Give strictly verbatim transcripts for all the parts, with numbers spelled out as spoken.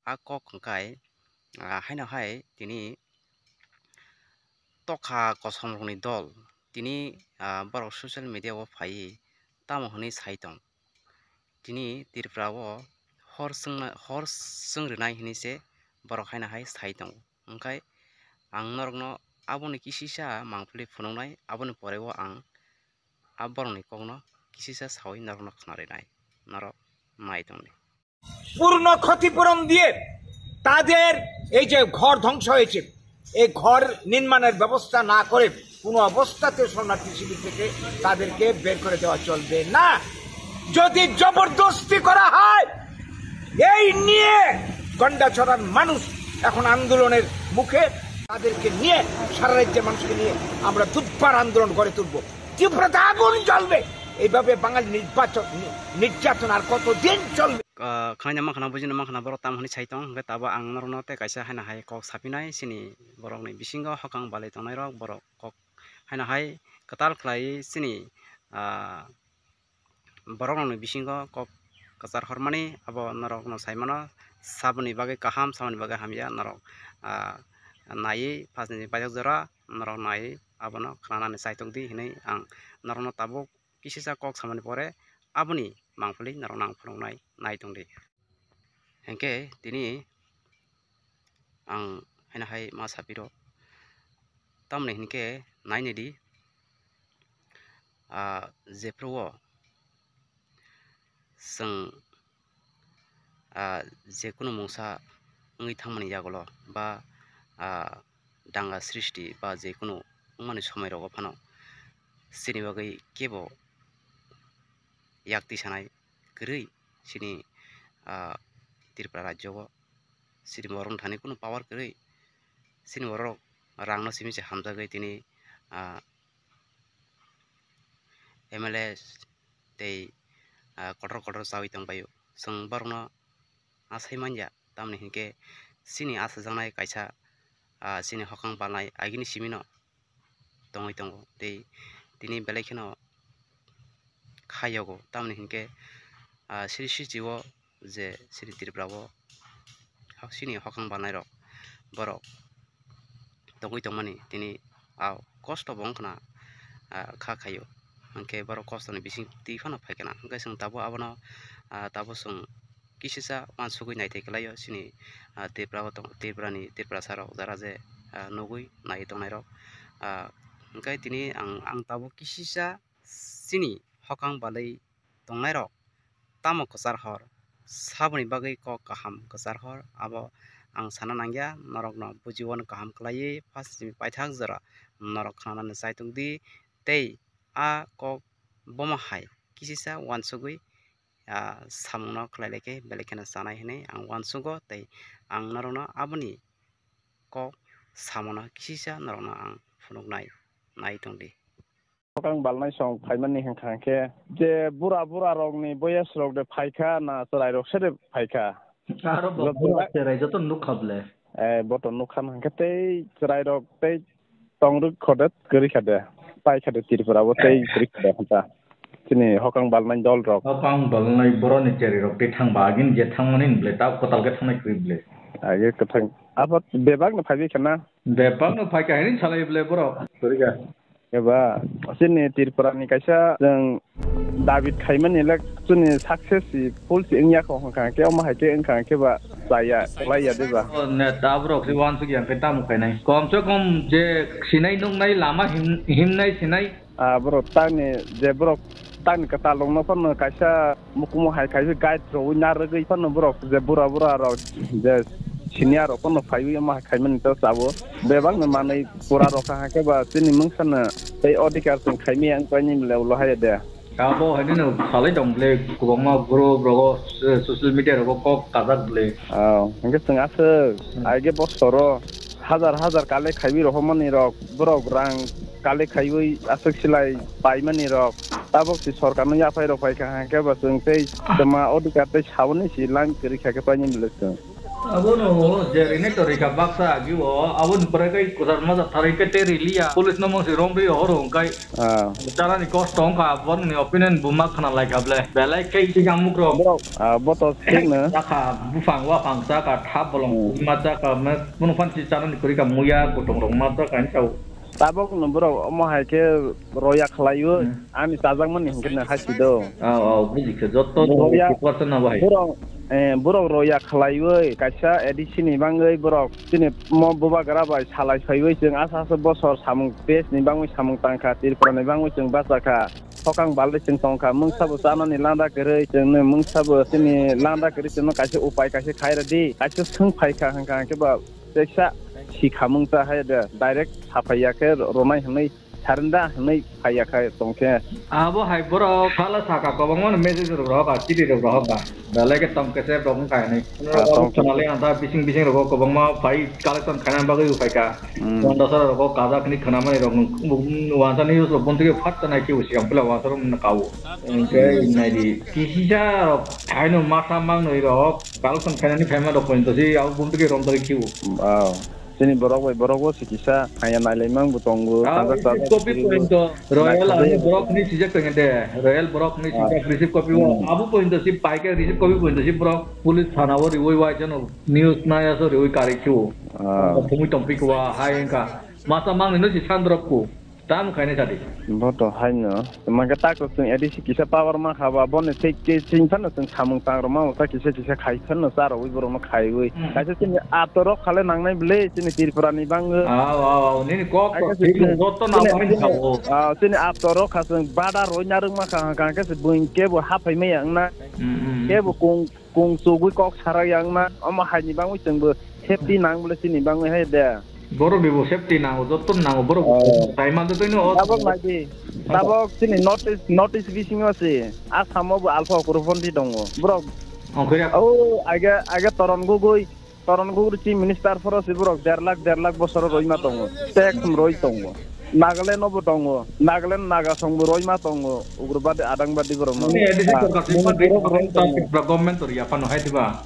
a kok hwnkhe, ah, haino hai tini tokha kosom rokni dol tini, ah, borok social media o phaiwi tamo hwnwi sai tong. Tini Tripura o hor chwngna-, hor chwng rwnai hwnwi se borok haino hai sai tongo. Hwnkhe ang norokno aboni kisisa mangpili phunuknai, aboni pore o ang a borokni kokno kisisa sawi norokno khna rwnai, norok nai tongdi. পূর্ণ ক্ষতিপূরণ দিয়ে তাদের এই যে ঘর ধ্বংস হয়েছে, এই ঘর নির্মাণের ব্যবস্থা না করে কোনো অবস্থাতে শরণার্থী শিবির থেকে তাদেরকে বের করে দেওয়া চলবে না। যদি জবরদস্তি করা হয়, এই নিয়ে গন্ডাছড়ার মানুষ এখন আন্দোলনের মুখে। তাদেরকে নিয়ে সারা রাজ্যের মানুষকে নিয়ে আমরা দুর্বার আন্দোলন গড়ে তুলব। ত্রিপুরাতে আগুন জ্বলবে। এইভাবে বাঙালি নির্বাচন, নি-, নির্যাতন আর কতদিন চলবে? Ah, khwnaina mankha na, bujina mankha na, borok tam hwnwi sai tong, hwnkhe tabuk ang norokno tei kaisa haino hai kok saphinai, chini borokni bisingo hokang balai tongnairok, borok kok haino hai kwtal khlaiwi chini, ah, borok rokni bisingo kok kwchar hormani abo norokno sai mano, saboni bagwi kaham, saboni bagwi hamya norok, ah, naiwi phasni paithak jora norok naiwi abono khnanani chaitok di hinwi ang norokno tabuk kisisa kok samani pore aboni mangpili norokno ang phunuknai nai tongdi. Hinkhe tini ang haino hai ma sapiro, tamoni hinkhe nainidi, ah, jephuru o chwng, ah, jekunu mungsa wngwi thangmani yagulo ba, ah, danga srishti ba jekunu wngmani somoirogo phano chini bagwi kebo yak tisanai kwrwi chini, ah, Tripura rajyo o. Chini borok thani kunu power kwrwi, chini borok rangno simi se hamjagwi tini, ah, M L A tei, ah, kotor kotor chawi tongbaio. Chwng borokno asai manya, tamoni hinkhe chini achajaknai kaisa, ah, chini hokang balnai agini simino tongwi tongo tei tini belai kheno khayogo, tamoni hinkhe, ah, siri siri o je siri Tripura o chini hokang balnairok borok tongwi tongmani tini, ah, kosto bo wngkhana, ah, kha khaio, hinkhe borok kostoni bising twi phano phaikhana, hinkhe chwng tabuk abono, ah, tabuk chwng kisisa uansugwi naithai kwlaio chini, ah, Tripura o tong-, Tripura ni Tiprasa rok jara je, ah, nugwi nai tongnai rok, ah, hinkhe tini ang, ang tabuk kisisa chini hokang balwi tongnai rok tamo kwchar hor, saboni bagwi kok kaham kwchar hor, abo ang sana nangya, norokno bujiwano kaham kwlaiwi first ni paithak jora norok khnanani chaitok di tei a kok bomo hai kisisa uansugwi, ah, samungno khlai lai khe belai kheno chanai hwnwi ang uansugo tei ang norokno aboni kok samono kisisa norokno ang phunuknai nai tongdi. Swkang balnai song phaimani hwnkha khe je bura bura rokni boyes rok de phaikha na chwrai rok se de phaikha? Aro bo Bura- chwrai joto nukha ble. Eh, boto nukha hwnkhe tei chwrai rok tei tongrwk khode kwrwi kha de, pai kha de Tripura bo tei kwrwi kha de hwnta. Chini hokang balnai dol rok. Hokang balnai boroni chwrai rok tei thangba agin je thangmani ble ta kwtal khe thangnai kwrwi ble. Age kwthang. Abo bebak no phaibi khana. Bebak no phai kahini salai ble borok. Kwrwi kha. Eba chini Tripura ni kaisa chwng David khaimani le chini success si full si wngya kho hwnkha khe omo hai khe wngkha khe ba chaya kwlai ya de ba. Neta borok se uansuk yang khe tamo khainai. Kom se kom je sinai nuknai lama him-, himnai sinai. Ah, borok tangni je borok tangni kwtal rokno phano kaisa mukumu hai kaisa guide rwui narwgwi phano borok je bura bura rok je senior rok phano phaiwi omo hai khaimani to chabo. Bebak no manwi pura rok kha khe ba chini mungsa no tei odhikar chwng khaimaya wngpai ni le ulo hai de. Abo haino no salai tong ble, kwbangma group rogo, eh, social media rogo kok kajak ble. Oh, hwnkhe chwng aswk, hmm, aige bosoro hajar hajar kale khaiwi rohormani rok, borok rang kale khaiwi aswk silai paimani rok, tabok si sorkarno yaphai rok pai kha, hwnkhe bo chwng tei twma odhikar tei saboni si line kwrwi kha khe painani ble chwng. Abono je rwini to rwikha baksa agi o, aboni pore khe kwchar majak tharwi khe tei riliya. Police no mungsi romri horo hwnkhe Ah. Chanani kosto wngkha, aboni opinion bo ma khna laikha ble. Belai khe sigang mukrok. Borok, ah, bo to thik no. Chakha, buphang waphang chakha, thap bolong Hmm. ma chakha, ma kunu phan si chanani kwrwi kha, muya kutung rok ma chakha hinwi sao. Tabok no borok omo hai khe roya khlaiwi Hmm. ani chajakmani hinkhe no hai si do. Oh, oh, buji khe, jotto Roya, fifty percent abo hai. Borok, eh, borok roya khlaiwi kaisa A D C ni bangwi borok chini mo bubagra bai salai phaiwi chwng asa asa bosor samung pes ni bangwi samung tangkha, Tripura ni bangwi chwng bachakha, hokang balwi chwng tongkha, mungsa bo chanani landa kwrwi chwngno, mungsa bo chini landa kwrwi chwngno kaisa upai kaisa khai rwdi, kaisa swng phaikha hwnkha hwnkhe ba teksa sikhamung cha hai de direct saphaiya khe ronai hwnwi Sarinda hwnwi phaiya khai tongkhe. Abo hai borok sala saka kwbangma no message rok rohor ka, chiri rok rohor ka. Belai khe tong kese rok wngkha hinwi. Ah, tong Khwnali ang ta bising bising rok kwbangma phai collection khaina bagwi phai kha. Hmm. Pondro sara rok kajak hinwi khwnamani rok nung, nung, wansa news rok bonti khe phat ta nai khe usi ang pula wansa rok nung kau. Hwnkhe nai di, kisisa rok haino masa mangnwi rok collection khainani phaima rok pointo si abo bonti khe romtari khiu. Wow. Chini borok bai borok bo se kisa haya nailai mang bo tongo. Ah, tanjak receipt tanjak copy chini pointo royal naikha ani de. Borok ni sijak tong de. Royal borok ni Ah. Sijak receipt copy o. Hmm. Abo pointo si paike receipt copy pointo si borok police thana o riwi wai jano news naya so riwi kari khiu. Ah. Phumui tong phi kwa hai engka. Masa mang ni no si sandrop ku. Tamo khainai sadi. Bo to haino. Mangke tak to chwng A D C kisa power ma khaba, boni thik ke chwng phano chwng samung tangrok ma uta kisa kisa khai phano cha rogwi borok no khaiwi. Hmm. Kaisa chini atorok khale nangnai bwle chini Tripura ni bangwi. Aw, aw, aw, nini kok to Kaisa thik chini, joto na chini, bai chini, khao. Ah, chini atorok kha chwng bada roi narwk ma kha, hwnkha khe se buing kebo haphai maya wngna. Hmm, hmm. Kebo kung kung chugwi kok sarak yang na, omo hai ni bangwi chwng bo safety nang bole chini bangwi hai de. Borok ni bo safety nango, joto nango, borok bo Oh. Tai man joto no. Tabok nai di. Oh. Tabok chini notice, notice bisingo si. Asamo bo alpha okoro pon di tongo. Borok. Ongkhorya. Oh, age, age Toron Gogoi, Toron Gogoi chief minister phoro si borok der lakh, der lakh bosoro roi ma tongo. Tax roi tongo. Nagaland no bo tongo, Nagaland Naga song bo roima tongo, ugrabadi adang badi borok no. Nini A D C Ah, sorkar nini sima borok rok roi tongo. Tripura government tor ya phano hai diba?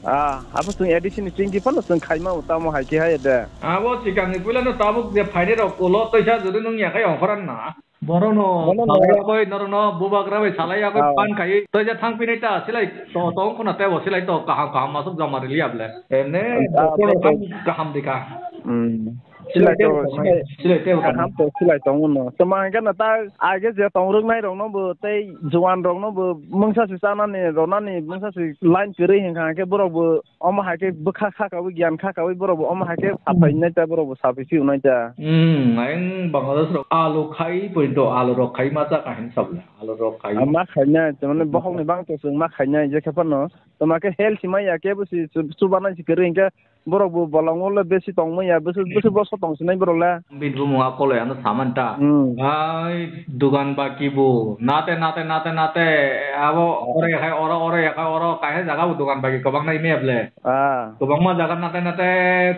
Ah, abo chwng A D C ni chingki phano chwng khaima o tamo hai khe hai de. Abo chikang ni puila no tabuk je phaini rok ulo toisa jodi nung ya khai ongkhoran na. Borok no Bono no. Salai ya bai noro no bubagra bai salai ya bai Ah. Pan khai toisa thang pinai ta silai to to ongkho na tebo silai to kaham kaham masuk jama rili able. Ene Ah, ah, to kaham dikha. Hmm. Silai to, silai, silai tei kaham to silai tongo no. Tamo hingke no ta age je tong rwknai rok no bo tei juan rok no bo mungsa se chanani ronani mungsa se line kwrwi hingka hingke borok bo omo hai khe bwkha khakawi giyan khakawi borok bo omo hai khe saphai nai ta borok bo saphai phiyok nai ta. Hmm, ayang Bangladesh rok alu khai poito alu rok khai ma cha kahin sabla alu rok khai. Ah, ma khai nai, mane bohok ni bang to chwng ma khai nai je khe phano. Tamo khe health si ma ya kebo si chu-, chubanai si kwrwi hingke Borok bo bolongo le besi tongmaya, besi, besi boso tongsinai borok le. Bini bumung a koloi ano saman ta. Hmm. Ai, dugan baki bo. Nate, nate, nate, nate. Abo oro yakhai oro, oro yakhai oro. Kaisa jaga bo dugan baki kwbang nai maya ble. Ah. Kwbangma jaga nate, nate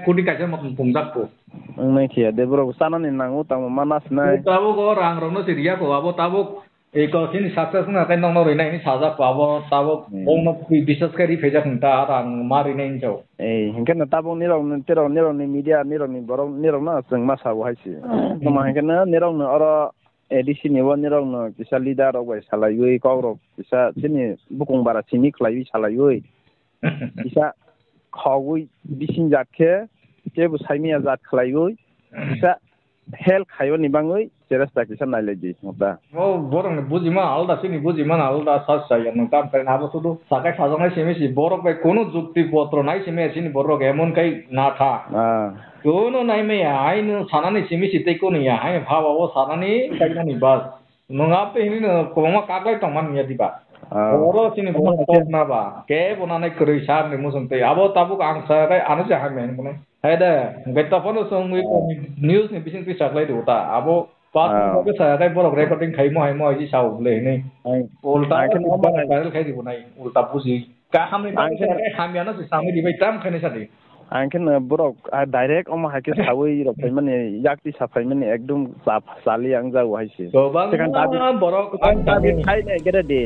kudi kaisa motom pungjak bo. Wngnai khiya de borok chanani nango tamo ma nasinai. Tabuk o rang rok no si riya ko, abo tabuk Eko chini success wngkha khe nokno rwinai hinwi sajak abo tabuk Hmm. Bongno bisas khe riphaijak hinta aro ang ma rwinai hinjao. Ei, hinkhe no tabuk nirok ni, terok nirok ni media nirok ni borok nirok no chwng ma sabo hai se. Hmm. Tamo hinkhe no nirok no oro A D C ni bo nirok no kisa leader rok bai salaiwi kok rok kisa chini bukung bara simi khlaiwi salaiwi kisa khogwi bising jat khe kebo saimaya jat khlaiwi kisa help khaiyoni bangwi cheresta kisa nailai di mota. O borokni bujima alda, chini bujima alda, sa saya nwng tam khe abo sudu sakai sajaknai simi si borok bai kunu jukti potro nai simi chini borok emon kai na tha. Ah. Kunu nai maya ai nwng sanani simi si tei kunu ya ai phaba o sanani kainani bas. Nwng abo tei hinwi nwng kwbangma kaklai tongma nungya diba? Ah. Oro chini borok kok na ba, kebo nanai kwrwi sa ni muchung twi. Abo tabuk ang sa kai ano se hamya hinwi mwnai. Hai de, hwnkhe tophano chwng wi Ah. News ni bising twi saklai di uta. Abo Ah. Khe sa kai borok recording khaimo haimo hai sa ble hinwi. Ai. Ulta Ang khe no ma hai. Viral khai di bo nai, ulta buji. Kaham ni Ang khe no hamya no se samwi di bai tam khainai sa di. Ang khe no borok, ah, direct omo hai khe sawi rok phaimani, yakti sa phaimani ekdom sa, sali ang jago hai se. Kwbangma Sekan dabi, borok kwbang ang dabi kami khai nai gere de.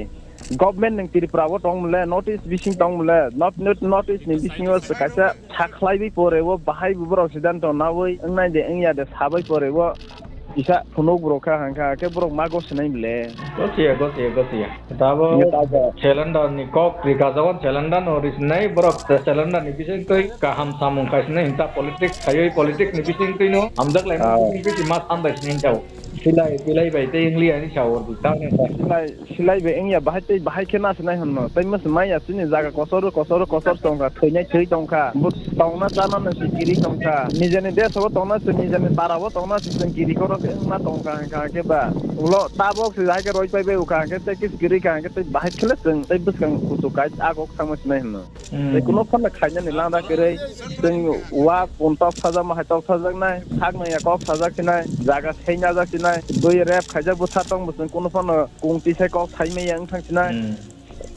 Government nwng Tripura o tong mole, North East bising tong mole, North, North, North East ni bisingo se kaisa sakhlaiwi pore o bahai bo borok siddhanto nawi wngnai de wngya de sabai pore o kisa phunuk borok kha hangkha khe borok ma gosinai mole. Gosiya, gosiya, gosiya. Tabo Nge tabo. Calendar ni kok rika jawan calendar no risinai borok calendar ni bising twi kaham samung kaisinai hinta politics khaiwi politics ni bising twi no hamjak lai Ah. Bising twi ma sandai sinai hinta. Silai, silai bai tei wngli ani sa ordi, tamni sa. Silai, silai bai wngya, bahai tei bahai khe nasinai hwnno. Tei mwswmai ya chini jaga kosor, kosor, kosor tongkha, thwinai thwi tongkha. Bo tongna chana no se kiri tongkha. Nijeni desh o tongna se, nijeni para o tongna se, chwng kiri koro se wngma tongkha, hwnkha khe ba. Ulo tabok se hai khe roi pai bai ukha, hwnkhe tei kis kiri kha, hwnkhe tei bahai khe le chwng tei bwskang kuchuk kai agok thangma sinai hwnno. Hmm. Tei kuno phano khainani lada kwrwi, chwng wa pun tok sajakma hai tok sajaknai, saknai ya kok sajak sinai, jaga seinajak sinai, bui rep khaijak bwsa tong bo chwng kuno phano kung tisai kok saimaya wng thang sinai. Hmm.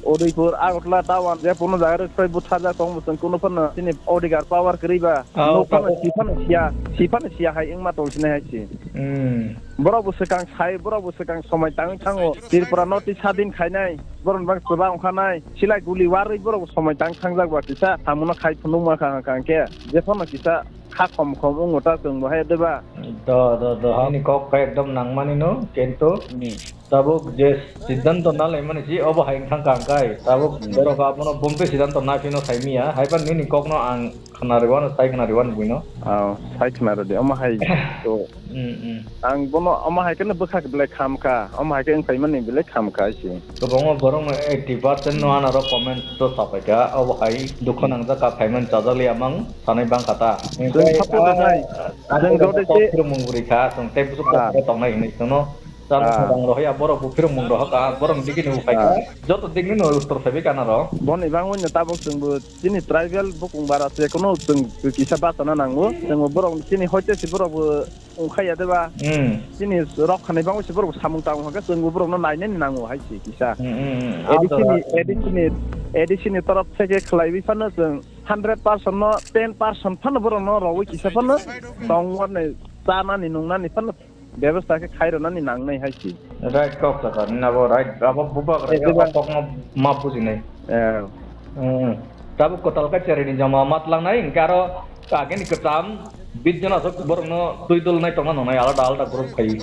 Udaipur, Agartala, Tawan, je kuno jaga rwkhroi butharjak tong bo chwng kuno phano chini odhikar power kwrwi ba. Ah, nuk phano tabuk. Si phano siya, si phano siya hai wngma tong sinai hai si. Hmm. Borok bo swkang sai, borok bo swkang somoi tangwi thango. Tripura no twi sadin khainai, borok bang chuba wngkha nai. Silai guli warwi borok bo somoi tang thangjak ba kisa, samuno khai phunukma kha hwnkha hwnkhe. Je phano kisa kha khom khom wngo ta chwng bo hai de ba. Do, do, do, hani kok kha ekdom nangmani no, kento. Hmm. Tabuk je siddhanto nalaimani si obo hai wngkha hwnkha hwnkhe. Tabuk hmm. Borok abono bumtwi siddhanto naphino saimiya, haiba nini kokno ang khna rwano, sai khna rwano buino. Ah, sai khna rwdi, omo hai to. Hmm, hmm. Ang bono omo hai kheno bwkha belai khamkha, omo hai khe wngkhaimani belai khamkha si. Kwbangma borokno eighty percent no anaro comments to sapaikha, obo hai dukho nangjak kha phaimani chajakliya mang sanai bangkha ta. Chwng support rwnai. Chwng jodi se phirmung guri kha, chwng tei bwswk ah. Tongnai hinwi chwngno. Chalo ah. Rang rohya borok bo phirmung rohakha, borok digi ni upaikha. Ah. Joto digni no uttor phaibai kana rok. Boni bangwi no tabuk chwngbo chini tribal bukung bara se kuno chwng kisa bachana nango. Chwngbo borok chini hoite se borok bo ungkhaiya deba. Hmm. Chini rok khanai bangwi se borok samung tangwi hwnkhe chwngbo borokno nainani nango hai se kisa. Hmm, hmm, hmm. A D C ni, ah, A D C ni, A D C ni torop theke khlaiwi phano chwng hundred percent no ten percent phano borokno rowi kisa phano hmm. Tongwani chanani nungnani phano bebostha khe khai rwnani nangnai hai se. Right kok sakha, nini abo right, abo bubak eh, right, abo bubak. Kokno ma bujinai. Eh. Hmm. Tabuk kwtal kaichari ni jama ma tlangnai, hinkhe aro agini kwcham bis jona sok borokno twi dol nai tongna nonai alada alada group khai.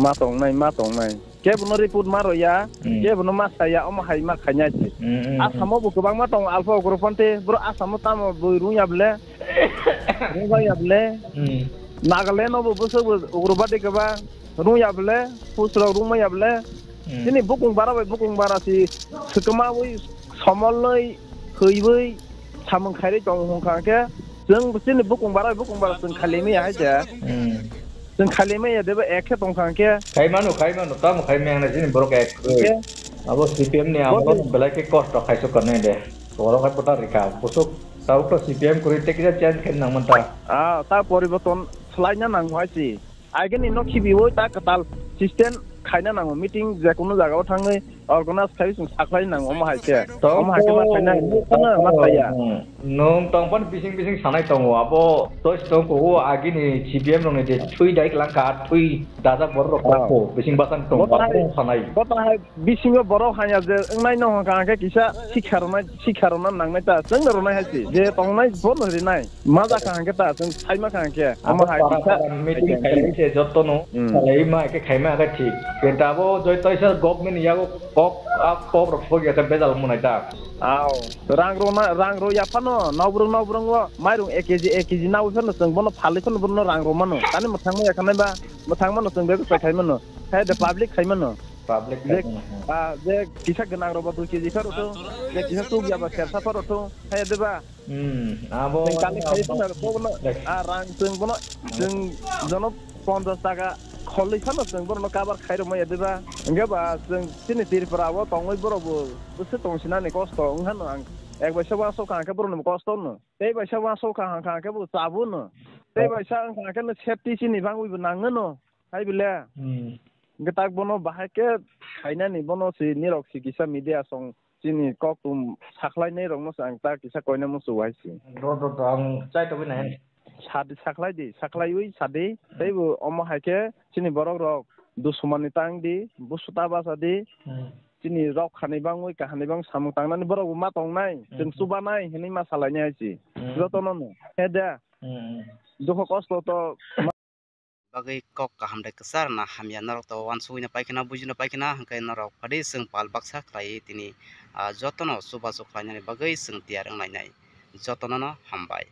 Ma tongnai, ma tongnai. Kebono report ma roya, hmm. Kebono ma saya, omo hai ma khainai se. Hmm, hmm, hmm. Asamo bo kwbangma tongo, Alpha Ugrophante, bro Asamo tamo bui rungya ble. Rungya ble. Hmm. Nagaland obo bwswk bo ugrobadi kwbang. Rungya ble, pusrok rungmaya ble. Hmm. Chini bukung bara bai bukung bara si swkamawi, somolwi, thwiwi, samung khairwi tongo hwnkha khe, chwng chini bukung bara bai bukung bara chwng khali maya hai se. Hmm. Chwng khali maya deba ek khe tongkha khe. Khai mano, khai mano, tamo khai maya chini borok ek. Khe? Abo C P M ni amolo belai khe kosto khaisok kani de. Borok hai pota rikha, busuk tabuk to C P M kwrwi tei kisa change khe nang man ta. Ah, ta poriborton swlaina nango hai si. Agini no khibiwi ta kwtal system khaina nango, meeting je kunu jagao thangwi organize khai chwng sakhlai nango, omo hai khe. Omo hai khe ma khaina, nwng phano ma khaiya. Nwng tong phano bising bising sanai tongo, abo toi si tong kugo agini C P M rokni je thui dai langkha, thui dajak borok rok kok bising basan tongo, abo sanai. Bo ta hai bisingo borok hanya je wngnai no hwnkha hwnkhe kisa sikha rwnai, sikha rwna nangnai ta, chwngno rwnai hai se. Je tongnai bono rinai. Ma ja kha hwnkhe ta, chwng sai ma kha hwnkhe. Abo omo hai para kisa para meeting khailai se jotono. Hmm. Khailai ma khe khai ma khe thik. Khe abo joi toisa government ni yago kok, a kok rok sogya khe bejal munai ta. Ao. Rang rwna, rang rw ya phano, nobrwng nobrwng o mairung ek K G, ek K G nawi phano chwng bono phalwi phano bono rang rw mano. Tani mwthangma ya khanai ba, mwthangma no chwng bebsa khai mano. Hai de public khai mano. Public je, khai mano. Ah, je kisa gwnang rok ba dui K G pharo thung, je kisa chuk ya ba sersa pharo thung, hai de ba? Hmm, abo chwng kali khai phano abo bono, dek. Ah, rang chwng bono, chwng jono ponchash taka kholwi phano chwng bono cover khai rwmaya de ba? Hwnkhe ba chwng chini Tripura o tongwi borok bo bwswk tong sinani kosto wng hano ang ek bai se uansuk kha hwnkhe borok ni bo kosto no. Tei bai se uansuk kha hwnkha hwnkhe bo chabo no. Tei bai se wngkha hwnkhe no safety chini bangwi bo nang no. Hai bile? Hmm. Hwnkhe tak bono bahai khe khainani bono si nirok si kisa media song chini kok tum sakhlainai rokno se ang ta kisa koina muchung hai si. Do, do, do, ang chai togwi nai. Sadi sakhlai di, sakhlaiwi sadi. Hmm. Teibo omo hai khe chini borok rok dusumani tang di, busuta basa di. Hmm. chini rok khani bangwi kahani bang samung tangnani borok bo ma tongnai, chwng chubanai hinwi ma salainai hai si. Jotono no. He de. Dukho kosto to. Bagwi kok kaham de kwchar na hamya norok to uansugwi no paikhe na buji no paikhe na hwnkhe norok phadi chwng pal baksa khlaiwi tini, ah, jotono chubachu khlainani bagwi chwng tiyar wnglainai. Jotono no hambai.